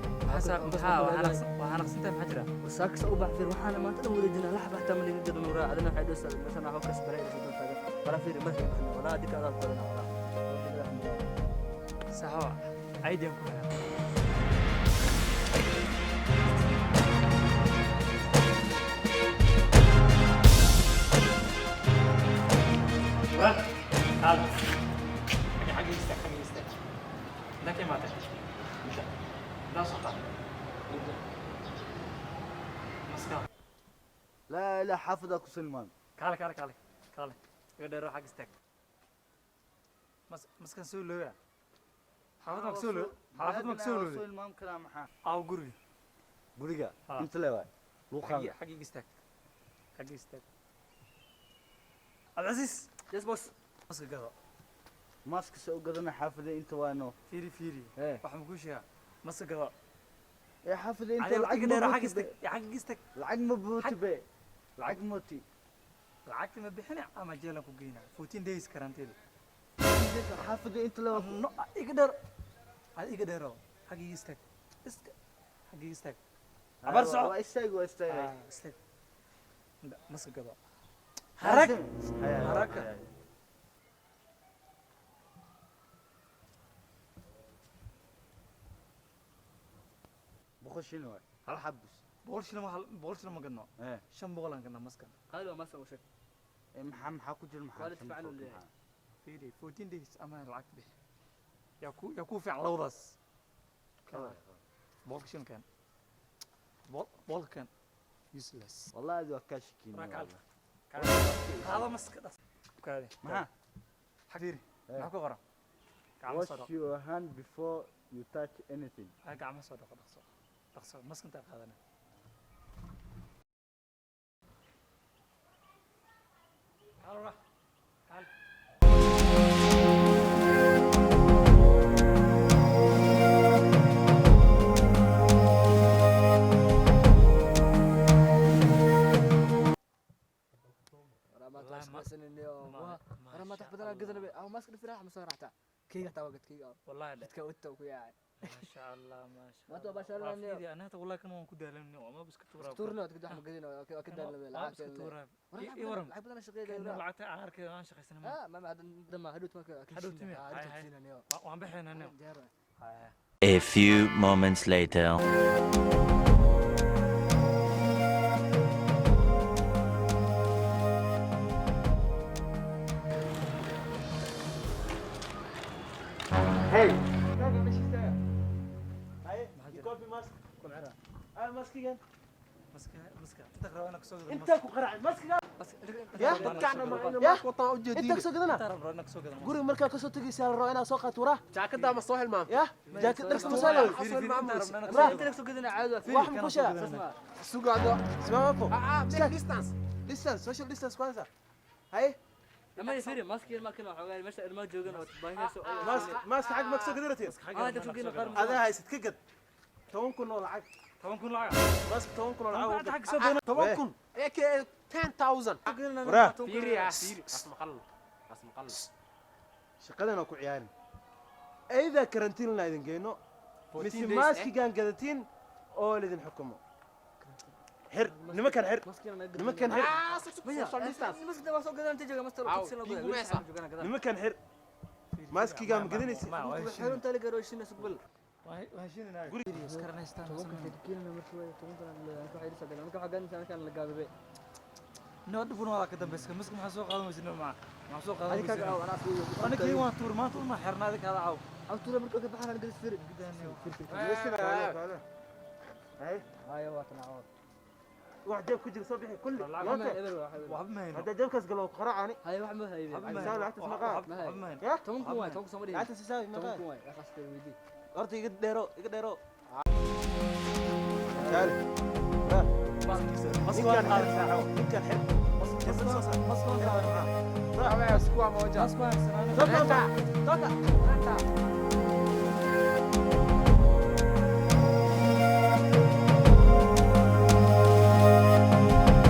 Maxaa xanaaqsantahay? Maxaa jira? Wasaaksa u bax fiir, waxaana maanta dhan wareejinaa lax baxtaa ma liga gadan waraa adina waxay dhoosaa meeshan waxaa kas baray inay dul taagan bara fiir ma fiir walaa adika adaa korana walaa. Saxo caydiyan ku hayaa. Kaal. Xagga istaag, xagga istaag. Intaa ka imaatay? Inta. Intaa socota. Maska. Laa ilaa xaafada ku silmaan. Kaale, kaale, kaale. Kaale. Iga dheero, xagga istaag. Maskan soo looya. Xaafad ma soo looya? Xaafad ma soo looya? Silmaan kala maxaa? Aaw guriga. Guriga. Ah. Inta le waay luuqaan. Xagga istaag. Xagga istaag. Cabdicasiis. Yes, boss. Maska gado. Maaska soo gadana xaafada inta waano. Fiiri, fiiri. Ee. Waxaan kuu sheegaa. Maska gado. Ee xaafada inta Adiga lacag iga ma dheero, xagga buuti istaag. be. Xagga istaag. Lacag ma buuti be, lacag mooti. Lacagta ma bixini ama jeelan ku geynaa. 14 days karantiil. Xaafada inta le. No, iga dheer. Ad iga dheero. Xagga istaag. Iska. Xagga istaag. Abar soco. Waa istaag, waa istaag. Ah, istaag. Maska gado. Harag. Haraka. 100 shilin waay hal xabus. 100 shilin, 100 shilin ma gadno. Ee. 500 aan gadnaa maskan. Qaali waa maska u sheeg. Ee, maxaa ku jira maxaa? Quality shan fiican boqol uu leeyahay. maxaa? Fiiri, 14 days ama lacagta bixi. Yaa ku fiican labadaas. 100 shilin keen. 100 keen. Useless. Wallahi waa kaa shakiin. Raakaal. Qaado maska dhas. Kaadi. Maxaa? Xag fiiri. Ee. Maxaa ku qoran? Gacmo soo Wash dhaq. your hand before you touch anything. Ha, gacmo soo dhaqo, dhaqso. Dhaqso maska intaa qaadana. Kaal ora. Kaal. Waraa maanta Wallahi shaqaysanayno waraa maanta wax badan aan gadanay aw maska dhifirax ma soo raxtaa keyga taa wagad keyga. Wallahi dhe. Dadka wadta ku yaacay. Maasha Allah, maasha. Maanta waa baashaalanayno. Waa fiidi, anata wallahi kan waan ku daalanay, waa ma iska tuuraa. Tuurna wad wax ma gadin waa ka daalanay Waa iska lacag. tuuraa. Waraa Ii waran. lacag badan Kan shaqeeyay. lacagta aan arkay aan shaqaysanay ma. Ah, ma ma dama hadhuut marka. Hadhow timi. Hay, hay. Hadhuut. Waan bixaynaa nin. Diyaar. Hay. A few moments later. Hey, you copy mask. Ah, maskigan. Maska, maska. Inta rabaa inaan kasoo gado. Inta ku qaracay maskigan. Ya dadkaana ma ina Ya. mask wataan u Inta jeediin. kasoo gadana. Inta rabaa inaan kasoo gado. Guriga markaa kasoo tegaysaa la rabaa inaad soo qaato waraa. Jaakadaa ma soo hilmaam. Ya jaakad dharka ma soo lawey. Fiiri, fiiri, inta rabnaa inaan Ra. kasoo Inta gado. soo gadana caadi waa. Wax ma ku sheega? Sugaado. Simama hapo. Ah, make distance. Distance, social distance kwanza. Haye. Lama fiiri maski ma kana xogaa meesha ilma joogan oo baahiyso. Mask, mask xag ma kasoo gadanatid? Ah, inta soo gadana qaar. Adaa haysid ka gad. 10,000 oo lacag. 10,000 lacag. Mask 10,000 oo lacag. Lacag kasoo gadana. 10,000. Eke 10,000. Waraa. Fiiri ah, fiiri. Asmaqal. Asmaqal. Shaqadan oo ku ciyaarin. Ayda karantiin la idin geyno mise 14 days, eh? maaskigan gadatiin oo lidin xukumo. Xir nimankan, xir nimankan, xir. Ah, social distance. Maski waa soo gadan inta jooga master. Aw, bigumesa. Nimankan xir. Maaskigaa ma gadanaysid? Xarunta la garo shina sugbal. Waan heshiinaynaa. Iskaranaysta. Kiilna markii way toban kana la ku xiriirsa gadan marka waxa gadanaysa markaan la gaabay. No dhibuna waa ka dambayska. Maska maxaa soo qaadan weysin ma? Maxaa soo qaadan Adiga weysin? aw anaa soo. Anigii waan tuur maanta uma xirnaa adiga hada caaw. Aw tuura markuu ka baxaan gadis fiiri. Haye. Hayo waa tan aw. Wax jeeb ku jira soo bixi kulli. Lacag Yote. waxba ma hayno. Hadda jeebkaas galo qaraacani. Hayo wax ma hayo. Waxba ma Saa hayno. lacagtaas ma qaad. Waxba ma hayno. Ya? 10,000 waay, 10,000 soo ma dhihin. Lacagtaas isaabi ma Toban qaad. kun waay akhasta weydii. Horta iga dheero, iga dheero. Taali. Maska waan Ninkan qaadan. xir saaxo. Ninkan xir. Maska waan qaadan. Sawa, sikuwa moja. Maska waan haysanaa. Toka. Toka.